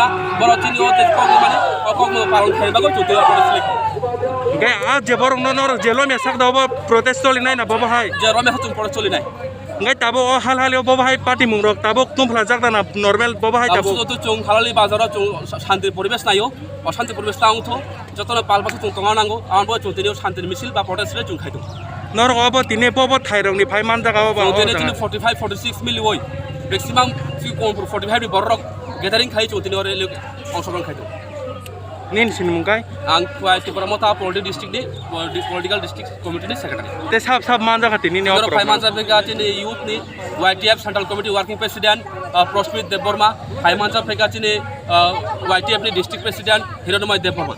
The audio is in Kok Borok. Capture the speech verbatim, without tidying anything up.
ya, borok chini o tei kokmani, o kokmani paron khaina bagwi chwng tini o protest choli. Hwnkhe a je borokno norok je lomya sak da obo protest choli nai na bobo hai? Je lomya sak chwng protest choli nai. Hwnkhe tabuk o hal hal o bobo hai party mung rok tabuk tungphla jak da na normal bobo hai tabuk? Tabuk sudo to chwng halali bazaro chwng shanti poribesh naio, o shanti poribesh ta wngtho, jotono pal bwswk chwng tongna nango, abo chwng tini o shanti misil ba protest rally chwng khai tongo. Norok obo tini bobo thairokni phai manjak abo ba? Chwng tini chini forty five, forty six miliwi maximum chini Kamalpur forty five ni borok gathering khai chwng tini o rally ongshorong khai tongo. Nini sinimung kai? Ang Khwai Tipra Motha Political District ni, politi-, Political District Committee ni Secretary. Te sab sab manjak kha tini ni o program? Phai manjak bega chini youth ni Y T F Central Committee Working President, uh, Proshmit Debbarma, phai manjak bega chini, uh, Y T F ni District President Hiranmoy Debbarma.